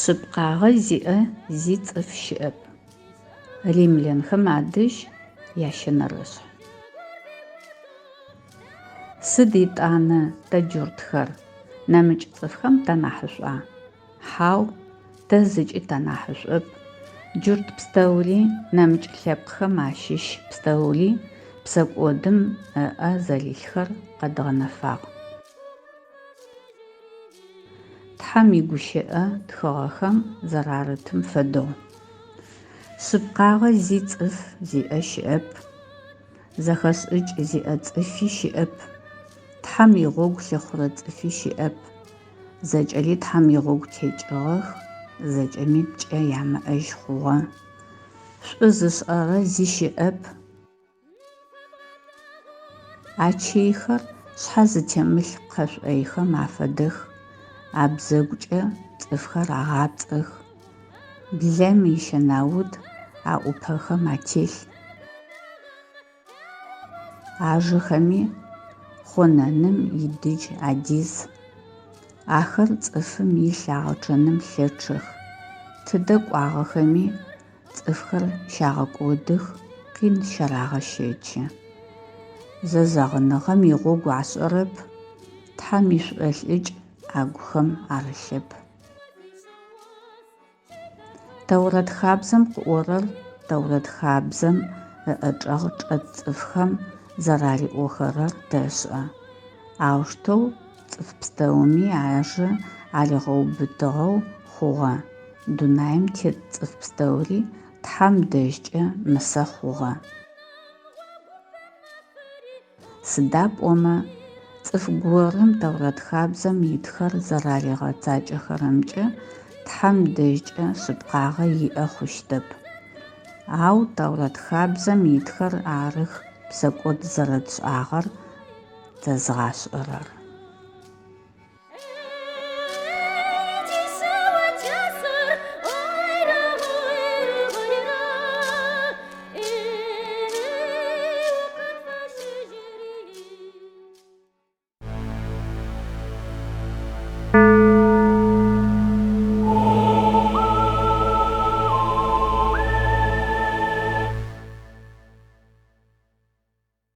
Шъыпкъагъэ зиӏэ зи цӏыф щыӏэп. Римлянхэм адэжь ящэнэрэшъхь. Сыд етӏанэ тэ джуртхэр, нэмыкӏ цӏыфхэм танахьышӏуа? Хьау, тэ зыкӏи танахьышӏоп. Джурт пстэури, нэмыкӏ лъэпкъхэм ащыщ пстэури псэкӏодым ыӏэ зэрилъхэр къэдгъэнэфагъ. Тхьэм игущыӏэ тхыгъэхэм зэрарытым фэдэу. Шъыпкъагъэ зи цӏыф зиӏэ щыӏэп, зэхэшӏыкӏ зиӏэ цӏыфи щыӏэп, Тхьэм игъогу лъыхъурэ цӏыфи щыӏэп. Зэкӏэри Тхьэм игъогу текӏыгъэх, зэкӏэми пкӏэ ямыӏэжь хъугъэ. Шӏу зышӏэрэ зи щыӏэп. Ачыйхэр шъхьэ зытемылъ кхъэ шӏойхэм афэдэх, абзэгукӏэ цӏыфхэр агъапцӏэх. Блэм ищэнаут аӏупэхэм ателъ. Ажэхэми хъонэным идыдж адиз. Ахэр цӏыфым илъ агъэчъэным лъэчъэх. Тыдэ кӏуагъэхэми цӏыфхэр щагъэкӏодых, къин щарагъэщэчы. Зэзэгъыныгъэм игъогу ашӏэрэп, Тхьэм ишӏолӏыкӏ агухэм арылъэп. Тэурэт хабзэм къыӏорэр Тэурэт хабзэм ыӏэчӏэгъ чӏэт цӏыфхэм зэрариӏохэрэр тэшӏэ. Аущтэу цӏыф пстэуми ажэ аригъэубытыгъэу хъугъэ, дунаим тет цӏыф пстэури Тхьэм дэжькӏэ мысэ хъугъэ. Сыда пӏомэ, цӏыф горэм Тэурэт хабзэм итхэр зэраригъэцакӏэхэрэмкӏэ Тхьэм дэжькӏэ шъыпкъагъэ иӏэ хъущтэп. Ау Тэурэт хабзэм итхэр арых псэкӏод зэрэтшӏагъэр тэзгъашӏэрэр.